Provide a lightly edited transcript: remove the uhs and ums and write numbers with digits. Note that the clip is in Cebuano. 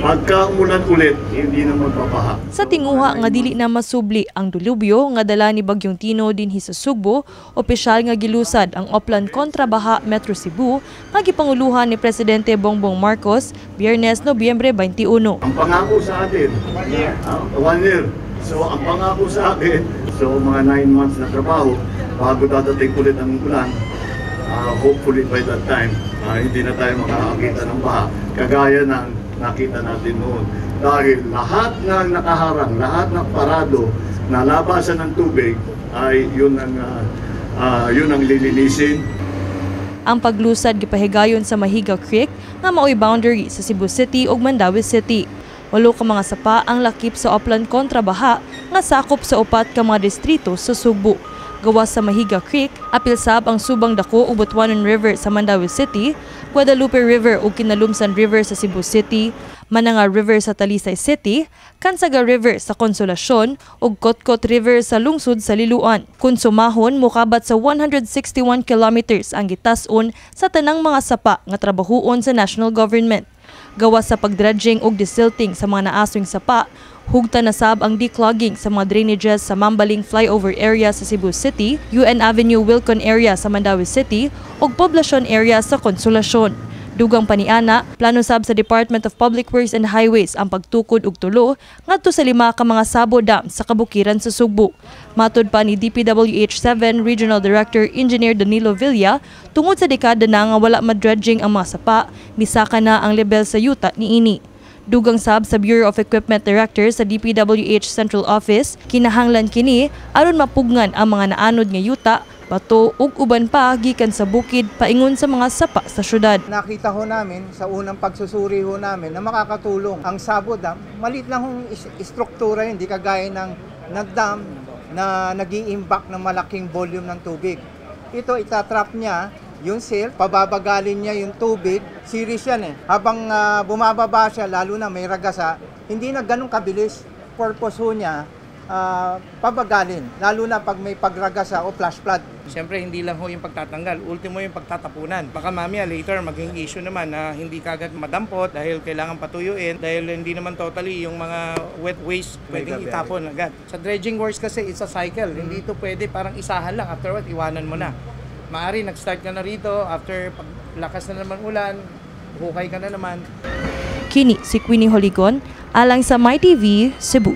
Pagka umulan ulit, hindi na magbabaha. Sa tinguha nga dili na masubli ang dulubyo nga dala ni Bagyong Tino dinhi sa Sugbo, opisyal nga gilusad ang Oplan Kontra Baha Metro Cebu nga gipanguluhan ni Presidente Bongbong Marcos Biyernes, Nobyembre 21. Ang pangako sa atin, 1 year. 1 year. So ang pangako sa akin, so mga 9 months na trabaho bago dadating ulit ang ulan, hopefully by that time, hindi na tayo makakakita ng baha kagaya ng nakita natin noon. Dahil lahat ng nakaharang, lahat ng parado na labasan ng tubig ay yun ang lilinisin. Ang paglusad gipahigayon sa Mahiga Creek nga maoy boundary sa Cebu City ug Mandaue City. Walo ka mga sapa ang lakip sa Oplan Kontra Baha nga sakop sa upat ka mga distrito sa Sugbo. Gawas sa Mahiga Creek, apil sab ang Subang Dako ug Butuanon River sa Mandaue City, Guadalupe River ug Kinalumsan River sa Cebu City, Mananga River sa Talisay City, Cansaga River sa Consolacion ug Kotkot River sa lungsod sa Liloan. Kung sumahon, mukabat sa 161 kilometers ang gitas-on sa tanang mga sapa nga trabahuon sa national government. Gawas sa pagdredging ug desilting sa mga naaswing sapa, hugta na sab ang declogging sa mga drainages sa Mambaling Flyover area sa Cebu City, UN Avenue Wilcon area sa Mandaue City ug Poblacion area sa Consolacion. Dugang paniana, plano sab sa Department of Public Works and Highways ang pagtukod og tulo ngadto sa lima ka mga sabo dam sa kabukiran sa Sugbo. Matod pa ni DPWH 7 Regional Director Engineer Danilo Villa, tungod sa dekada na nga wala madredging ang mga sapa, misaka na ang level sa yuta niini. Dugang sab sa Bureau of Equipment Director sa DPWH Central Office, kinahanglan kini aron mapugngan ang mga naanod nga yuta, bato ug uban pa gikan sa bukid paingon sa mga sapa sa syudad. Nakita ho namin sa unang pagsusuri ho namin na makakatulong ang Sabo Dam. Maliit lang hong istruktura yun, hindi kagaya ng dam na nag iimbak ng malaking volume ng tubig. Ito, itatrap niya yung silt, pababagalin niya yung tubig. Series yan eh. Habang bumababa siya, lalo na may ragasa, hindi na ganun kabilis. Purpose ho niya, pabagalin, lalo na pag may pagragasa o flash flood. Siyempre, hindi lang ho yung pagtatanggal, ultimo yung pagtatapunan. Baka mamaya later maging issue naman na hindi kagad madampot dahil kailangan patuyuin dahil hindi naman totally yung mga wet waste pwedeng itapon agad. Sa dredging works kasi, it's a cycle. Hindi ito pwede parang isahan lang, afterward iwanan mo na. Maari nag-start ka na rito, after paglakas na naman ulan, hukay ka na naman. Kini si Queenie Holigon alang sa MyTV Cebu.